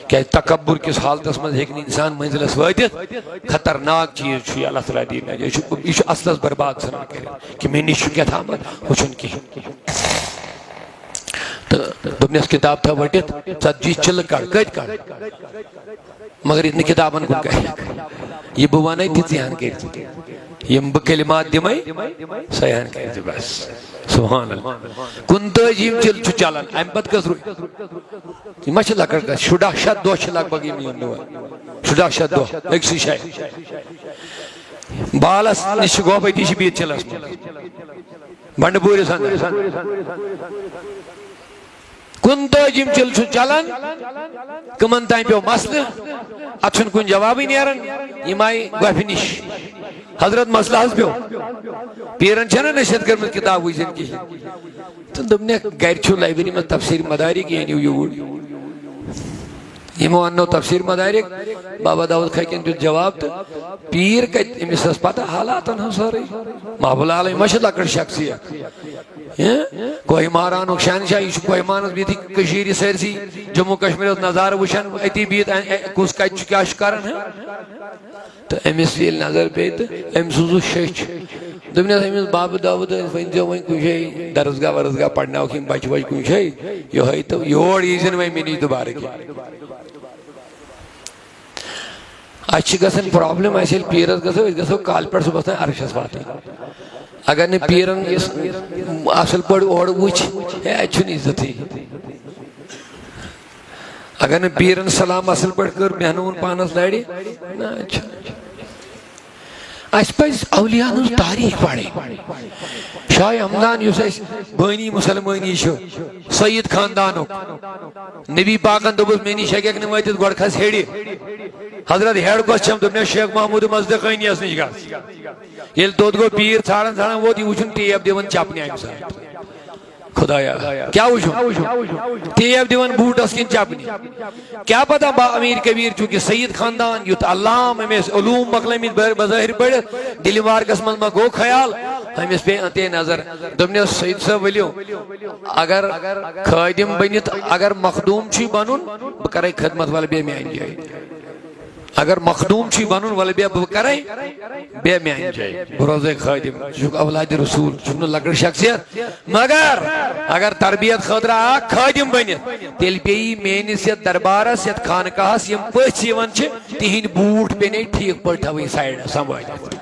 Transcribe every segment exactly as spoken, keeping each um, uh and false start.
کیازِ تکبر کِس حالتس منٛز ہیٚکہِ نہٕ انسان منزلس وٲتِتھ۔ خطرناک چیز چھُ یہِ، اللہ تعالیٰ دِیِن نجات۔ یہِ چھُ، یہِ چھُ اصلس برباد ژھٕنان کٔرِتھ، کہِ مےٚ نِش چھُ کیٛاہ تامَتھ، ہُہ چھُنہٕ کِہیٖنۍ۔ تہٕ دوٚپنس، کتاب تھاو ؤٹِتھ، ژتجی چِلہٕ کڑ، کٔتۍ کڑ؟ مگر یہِ نہٕ کتابن کُن کرِ۔ یہِ بہٕ ونَے تہِ ژٕ ہن کٔرۍ ژٕ۔ یِم بہٕ کلمات دِمَے، سۄے ہن کٔرۍ ژٕ بس۔ سبحان اللہ۔ کُنتٲجی یِم چِلہٕ چھُ چلان، امہِ پتہٕ کٔژ روٗدۍ؟ یہِ ما چھِ لۄکٕٹ کتھ؟ شُراہ شتھ دۄہ چھِ لگ بگ یِم یِم دۄہ۔ شُراہ شتھ دۄہ أکسٕے جایہِ۔ بالس نِش چھِ گۄپھ، أتی چھِ بِہِتھ چِلس منٛز۔ بنڈپوٗرِس اندر۔ کُنتٲجِم چِلہٕ چھُ چلان، کٕمن تام پیوٚو مسلہٕ، اتھ چھُنہٕ کُنہِ جوابٕے نیران، یِم آیہِ گۄپھِ نِش۔ حضرت مسلہٕ حظ پیوٚو۔ پیٖرن چھَنہ نصیحت کٔرمٕژ کِتاب وٕچھزٮ۪ن کِہیٖنۍ۔ تہٕ دوٚپنَکھ، گرِ چھُ لایبرری منٛز تفسیٖر مدارک، یہِ أنِو یوٗرۍ۔ یِمو اَننو تفسیٖر مدارک، بابا داؤد خاکن دیُت جواب تہٕ پیٖر کتہِ، أمِس ٲس پتہ حالاتن ہٕنٛز سٲرٕے۔ محبوب العالمین ما چھِ لۄکٕٹ شخصیت۔ ہہ؟ کوہمارانُک شہنشاہ، یہِ چھُ کوہمارانس بِہِتھ کٔشیٖرِ سٲرسٕے جموں کشمیٖرس نظارٕ وٕچھان، أتی بِہِتھ اَ-، اَ-، کُس کتہِ چھُ، کیٛاہ چھُ کران، ہہ؟ تہٕ أمِس ییٚلہِ نظر پیٚیہِ تہٕ أمۍ سٕنٛز شیٚچھ۔ دوٚپنَس أمِس، بابہٕ داوُد، ؤنۍ زیو وۄنۍ کُنہِ جایہِ درسگاہ ورسگاہ پرناوکھ یِم بچہٕ وچہٕ کُنہِ جایہِ، یِہوٚے تہٕ یور یی زِ نہٕ وۄنۍ مےٚ نِش دُبارٕ کینٛہہ۔ اَسہِ چھِ گژھان problem، اَسہِ ییٚلہِ پیٖرَس گژھو، أسۍ گژھو کالہِ پٮ۪ٹھ صُبحَس تام عرشَس واتٕنۍ۔ اگر نہٕ پیٖرَن یُس اَصٕل پٲٹھۍ اورٕ وٕچھ، ہے، اَتہِ چھُنہٕ عزتٕے۔ اگر نہٕ پیٖرَن سلام اَصٕل پٲٹھۍ کٔر، بیٚہنووُن پانَس لَرِ، نہ، اَتہِ چھُنہٕ۔ اَسہِ پَزِ اولیاء ہٕنٛز تاریٖخ پَرٕنۍ۔ شاہ ہمدان یُس اَسہِ بٲنی مُسلمٲنی چھُ، سید خاندانُک، نبی پاکن دوٚپُس، مےٚ نِش ہیٚکَکھ نہٕ وٲتِتھ، گۄڈٕ کھس ہیٚرِ۔ حضرت ہیٚرِ کۄس چھَم؟ دوٚپنَس، شیخ محمود مزدقٲنیَس نِش گژھ۔ ییٚلہِ توٚت گوٚو، پیٖر ژھانٛڈان ژھانٛڈان ووت، یہِ وٕچھُن ٹیپ دِوان چپنہِ اَمہِ ساتہٕ۔ خدایا، کیٛاہ وٕچھُن؟ ٹیپ دِوان بوٗٹَس کِنۍ چپنہِ۔ کیٛاہ پتہ با امیر کبیر، چونکہ سید خاندان یُتھ علام، أمۍ ٲسۍ علوم مۄکلٲمٕتۍ بظ-، بظٲہر پٔرِتھ، دِلہِ مارگس منٛز ما گوٚو خیال، أمِس پیٚیہِ اَتے نظر۔ دوٚپنَس، سید صٲب ؤلِو، اگر خٲدِم بٔنِتھ اگر مخدوٗم چھُے بنُن، بہٕ کرے خدمت، ولہٕ بیٚہہ میانہِ جایہِ۔ اگر مخدوٗم چھُے بنُن، ولہٕ بیٚہہ بہٕ کرے، بیٚہہ میانہِ جایہِ۔ بہٕ روزے خٲدِم، ژٕ چھُکھ اولادِ رسول، ژٕ چھُکھ نہٕ لۄکٕٹ شخصیت۔ مگر اگر تربیت خٲطرٕ اکھ خٲدِم بٔنِتھ، تیٚلہِ پیٚیہِ میٲنِس یتھ دربارس، یتھ خانقاہس یِم پٔژھۍ یِوان چھِ، تِہِنٛدۍ بوٗٹھ پیٚنے ٹھیٖک پٲٹھۍ تھاوٕنۍ سایڈس سنبھٲلِتھ۔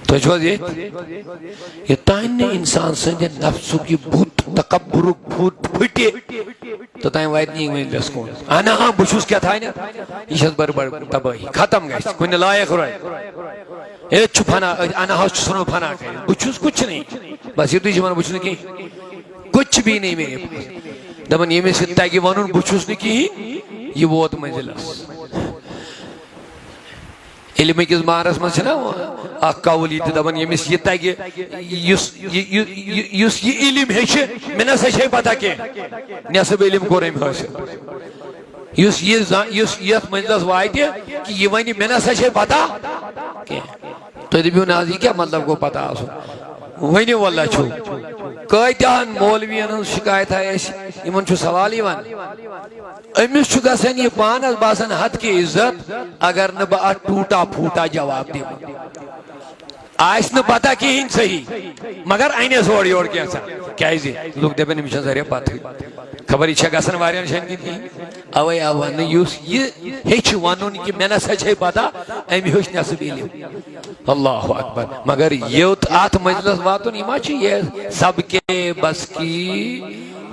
تُہۍ چھِو حظ ییٚتہِ؟ یوٚتانۍ نہٕ اِنسان سٕنٛدِ نفسُک یہِ بُت، تکبرُک بُت پھٕٹہِ، توٚتانۍ واتہِ نہٕ یہِ وۄنۍ لَس کُن۔ اَنا ہا، بہٕ چھُس کیٛاہ تانٮ۪تھ، یہِ چھَس بٔر بٔر تبٲہی، ختم گژھِ، کُنہِ لایق روزِ۔ ییٚتہِ چھُ فنا، اَنا ہا چھُ ژھٕنُن فنا کٔرِتھ۔ بہٕ چھُس کچھ نہیں، بس یُتُے چھُ وَنان، بہٕ چھُس نہٕ کِہیٖنۍ، کچھ بھی نہیں میرے پاس۔ دَپان، ییٚمِس یہِ تَگہِ وَنُن، بہٕ چھُس نہٕ کِہیٖنۍ، یہِ ووت منزلَس۔ علمہٕ کِس بارس منٛز چھِنہ اکھ قول یہِ تہِ دپان، ییٚمِس یہِ تگہِ، یُس یہِ، یہِ، یہِ، یُس یہِ علم ہیٚچھِ، مےٚ نہ سا چھے پتہ کینٛہہ، نٮ۪صٕب علم کوٚر أمۍ حٲصِل۔ یُس یہِ زا-، یُس یتھ منزلس واتہِ کہِ یہِ ونہِ، مےٚ نہ سا چھے پتہ کینٛہہ۔ تُہۍ دٔپِو نہ حظ، یہِ کیٛاہ مطلب گوٚو پتہ آسُن؟ ؤنِو واللہ چھُو۔ کٲتیٛاہن مولوین ہٕنٛز شکایت آیہِ اَسہِ، یِمن چھُ سوال یِوان۔ أمِس چھُ گژھان یہِ پانس باسان حد کہِ عزت، اگر نہٕ بہٕ اتھ ٹوٗٹا پھوٗٹا جواب دِمہٕ۔ آسہِ نہٕ پتہ کِہیٖنۍ صحیح، مگر انٮ۪س اورٕ یورٕ کینٛژھا۔ کیازِ؟ لُکھ دپن، أمِس چھےٚ ذرا پتہٕے۔ خبر یہِ چھےٚ گژھان واریاہن جاین کِنہٕ کِہیٖنۍ۔ اوے آو وننہٕ، یُس یہِ ہیٚچھِ ونُن کہِ مےٚ نسا چھے پتہ، أمۍ ہیوٚچھ نٮ۪صٕب علم۔ اللہ اکبر۔ مگر یوٚت اتھ منزلس واتُن، یہِ ما چھُ یہِ سب کے بس کی؟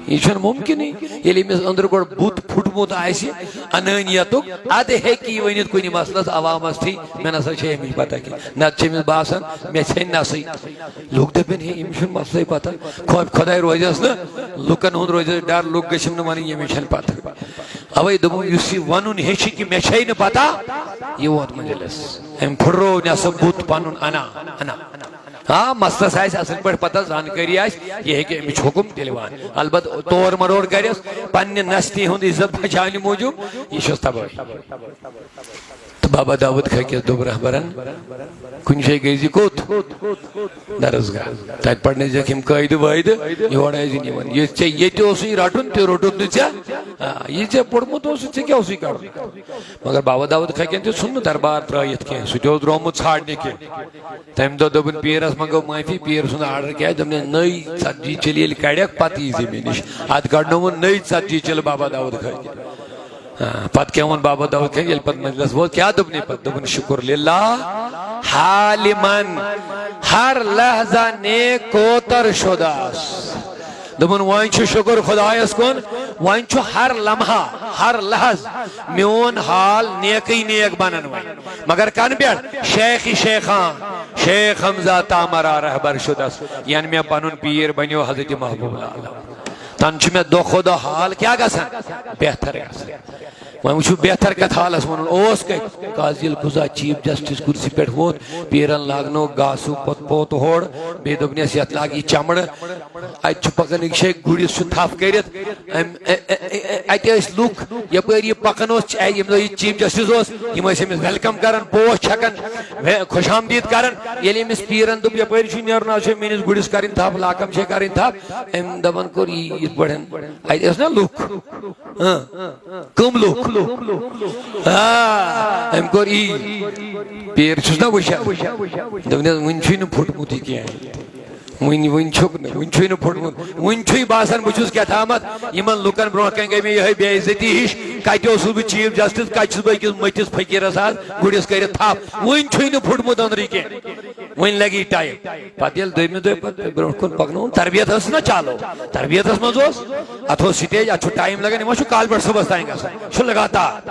یہِ چھُنہٕ مُمکِنٕے۔ ییٚلہِ أمِس أنٛدرٕ گۄڈٕ بُت پھُٹمُت آسہِ انٲنیتُک، ادٕ ہیٚکہِ یہِ ؤنِتھ کُنہِ مسلس عوامس تھی، مےٚ نسا چھے اَمِچ پتہ کینٛہہ۔ نتہٕ چھِ أمِس باسان، مےٚ ژھیٚنۍ نسٕے۔ لُکھ دٔپِن، ہے، أمِس چھُنہٕ مسلے پتہ۔ خۄ-، خۄداے روزٮ۪س نہٕ، لُکن ہُنٛد روزٮ۪س ڈر، لُکھ گٔژھِم نہٕ ونٕنۍ، ییٚمِس چھَنہٕ پتہ۔ اوے دوٚپُن، یُس یہِ ونُن ہیٚچھِ کہِ مےٚ چھے نہٕ پتہ، یہِ ووت منزلس۔ أمۍ پھُٹروو نٮ۪صٕب بُت پنُن انا، انا۔ آ، مسلس آسہِ اصل پٲٹھۍ پتہ، زانکٲری آسہِ، یہِ ہیٚکہِ أمِچ حُکم تیٚلہِ وَنِتھ۔ البتہٕ تور مرور کرٮ۪س، پننہِ نستی ہُنٛد عزت بچاونہٕ موٗجوٗب، یہِ چھُس تبٲہی۔ بابا داؤد خاکیس دوٚپ رہبرن، کُنہِ جایہِ گٔے زِ کوٚت؟ درسگاہ۔ تتہِ پرنٲوزیٚکھ یِم قٲعدٕ وٲعدٕ، یورٕ ٲسۍ زِ نِوان۔ یہِ ژےٚ ییٚتہِ اوسُے رٹُن، تہِ روٚٹُتھ نہٕ ژےٚ۔ آ، یہِ ژےٚ پوٚرمُت اوسُے، ژےٚ کیٛاہ اوسُے کرُن؟ مگر بابا داؤد خاکین تہِ ژھُن نہٕ دربار ترٲیِتھ کینٛہہ، سُہ تہِ اوس درٛامُت ژھانڈنہِ کینٛہہ۔ تمہِ دۄہ دوٚپُن پیٖرس، منٛگو معٲفی، پیٖر سُنٛد آرڈر کیٛاہ؟ دوٚپنس، نٔے ژتجی چِلہٕ ییٚلہِ کڑکھ، پتہٕ یی زِ مےٚ نِش۔ اتھ کڑنووُن نٔے ژتجی چِلہٕ بابا داؤد خٲطرٕ۔ آ، پتہٕ کیٛاہ ووٚن بابا داؤد خٲطرٕ؟ ییٚلہِ پتہٕ مجلس ووت، کیٛاہ دوٚپنَے پتہٕ؟ دوٚپُن، شکر للہ، حال من ہر لحظہ نیک کوتر شدہ است۔ دوٚپُن، وۄنۍ چھُ شُکر خۄدایَس کُن، وۄنۍ چھُ ہر لمحہ، ہر لحظ میون حال نیکٕے نیک بنان وۄنۍ۔ مگر کَنہٕ پٮ۪ٹھ؟ شیخ شیخان، شیخ حمزہ تامرا رہبر شدس، یَنہٕ مےٚ پَنُن پیٖر بنیو حضرت محبوب العالم۔ تَنہٕ چھُ مےٚ دۄہ کھۄتہٕ دۄہ حال کیٛاہ گژھان؟ بہتر گژھان۔ وۄنۍ وٕچھِو بہتر کَتھ حالَس وَنُن اوس کَتہِ؟ قاضی القضا چیف جسٹس کُرسی پٮ۪ٹھ ووت، پیٖرن لاگنو گاسہٕ پوٚت پوٚت ہورٕ، بیٚیہِ دوٚپنَس، یَتھ لاگ یہِ چمڑٕ۔ اَتہِ چھُ پَکان أکِس جایہِ گُرِس چھُ تھپھ کٔرِتھ، أمۍ، اَ-، اَ-، اَ-، اَتہِ ٲسۍ لُکھ، یَپٲرۍ یہِ پَکان اوس، چ-، ییٚمہِ دۄہ یہِ چیف جسٹس اوس، یِم ٲسۍ أمِس ویلکم کران، پوش چھکان، وے-، خوش آمدید کران۔ ییٚلہِ أمِس پیٖرن دوٚپ، یَپٲرۍ چھُ نیرُن، آز چھِ میٲنِس گُرِس کرٕنۍ تھپھ، لاکم چھے کرٕنۍ تھپھ، أمۍ دَپان کوٚر یی یِتھ پٲٹھۍ۔ اَتہِ ٲسۍ نا لُکھ؟ ہاں۔ کم لوگ؟ ہاں، أمۍ کوٚر یی۔ پیٖر چھُس نا وٕچھان۔ دوٚپنَس، وٕنہِ چھُے نہٕ پھُٹمُتٕے کینٛہہ۔ وٕنہِ، وٕنہِ چھُکھ نہٕ، وٕنہِ چھُے نہٕ پھُٹمُت۔ وٕنہِ چھُے باسان، بہٕ چھُس کیٛاہ تامَتھ یِمَن لُکَن برونٛہہ کَنہِ گٔے مےٚ یِہوٚے بے عزتی ہِش۔ کَتہِ اوسُس بہٕ چیف جسٹس، کَتہِ چھُس بہٕ أکِس مٔتھِس فقیٖرَس آز گُرِس کٔرِتھ تھپھ؟ وٕنہِ چھُے نہٕ پھُٹمُت أنٛدرٕے کینٛہہ۔ وۄنۍ لگی ٹائم۔ پتہٕ ییٚلہِ دوٚیمہِ دۄہہِ پتہٕ برونٛٹھ کُن پکنووُن، تربیت ٲس نہ چالو، تربیتس منٛز اوس، اتھ اوس سٹیج، اتھ چھُ ٹائم لگان، یِم چھُ کالہٕ پٮ۪ٹھ صُبحس تام گژھان، چھُ لگاتار،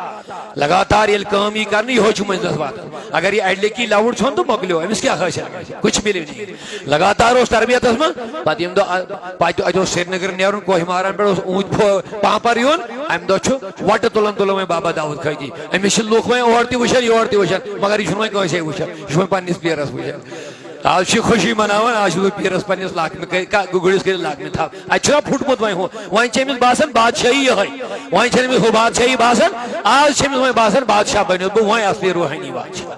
لگاتار ییٚلہِ کٲم یی کرنہٕ، یِہوٚے چھُ منزلس واتان۔ اگر یہِ اڈِ لکی لوُر ژھیوٚن تہٕ مۄکلیو، أمِس کیٛاہ حٲصِل گژھِ؟ کچھ مِلہِ نہٕ۔ لگاتار اوس تربیتس منٛز، پتہٕ ییٚمہِ دۄہ، پتہٕ اتہِ اوس سرینگر نیرُن، کوہ مارن پٮ۪ٹھ اوس اوٗنتۍ پھو-، پانپر یُن، امہِ دۄہ چھُ وۄٹہٕ تُلان تُلان وۄنۍ بابا داؤد خٲکی۔ أمِس چھِ لُکھ وۄنۍ اورٕ تہِ وٕچھان، یورٕ تہِ وٕچھان، مگر یہِ چھُنہٕ وۄنۍ کٲنٛسے وٕچھان، یہِ چھُ وۄنۍ پننِس پیرس وٕچھان۔ آز چھِ خوشی مناوان، آز چھُس بہٕ پیرس پننِس لاکمہِ کٔرۍ-، کا-، گُرِس کٔرِتھ لاکمہِ تھپھ۔ اتہِ چھُنہ پھُٹمُت وۄنۍ ہُہ، وۄنۍ چھِ أمِس باسان بادشاہی یِہوٚے، وۄنۍ چھَنہٕ أمِس ہُہ بادشاہی باسان، آز چھِ أمِس وۄنۍ باسان بادشاہ بنیوس بہٕ وۄنۍ اصلی روحٲنی بادشاہ۔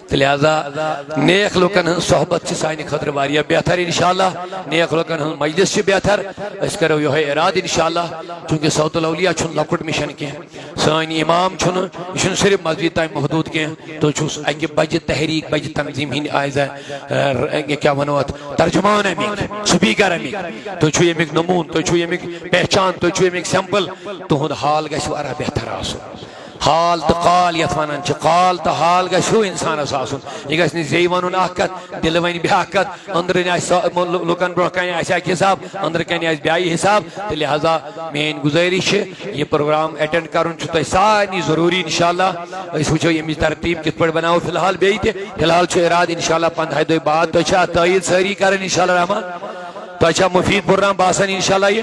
تہٕ لہذا نیک لُکن ہٕنٛز صحبت چھِ سانہِ خٲطرٕ واریاہ بہتر انشاءاللہ، نیک لُکن ہٕنٛز مجلس چھِ بہتر، أسۍ کرو یِہوٚے ارادٕ انشاءاللہ، چونکہ صوت الاولیاء چھُنہٕ لۄکُٹ مشن کینٛہہ۔ سٲنۍ امام چھُنہٕ، یہِ چھُنہٕ صرف مسجد تام محدود کینٛہہ۔ تُہۍ چھِو اَکہِ بجہِ تحریک، بجہِ تنظیم ہٕنٛدۍ آیزہ، ا، کیٛاہ وَنو اَتھ، ترجمان اَمِکۍ، سپیکر اَمِکۍ۔ تُہۍ چھِو ییٚمِکۍ نموٗن، تُہۍ چھِو ییٚمِکۍ پہچان، تُہۍ چھِو ییٚمِکۍ سیمپل۔ تُہُنٛد حال گژھِ واریاہ بہتر آسُن۔ حال تہٕ قال یَتھ وَنان چھِ، قال تہٕ حال گژھِ ہیوٗ اِنسانَس آسُن۔ یہِ گژھِ نہٕ زیٚیہِ وَنُن اَکھ کَتھ، دِلہٕ وَنہِ بیٛاکھ کَتھ، أنٛدرٕ آسہِ سا-، مُ-، لُ-، لُکن برونٛہہ کنہِ آسہِ اکھ حساب، أنٛدرٕ کنہِ آسہِ بیٚیہِ حساب۔ تہٕ لہذا میٲنۍ گُزٲرِش چھِ، یہِ پروگرام اٹینڈ کرُن چھُ تۄہہِ سارنٕے ضروٗری۔ انشاءاللہ أسۍ وٕچھو ییٚمِچ ترتیٖب کِتھ پٲٹھۍ بناوو۔ فی الحال بیٚیہِ تہِ، فی الحال چھُ ارادٕ انشاءاللہ پنٛدہاے دۄہہِ بعد۔ تۄہہِ چھا تٲیٖد سٲری کرٕنۍ انشاءاللہ رحمان؟ تۄہہِ چھا مفید پروگرام باسان انشاءاللہ یہِ؟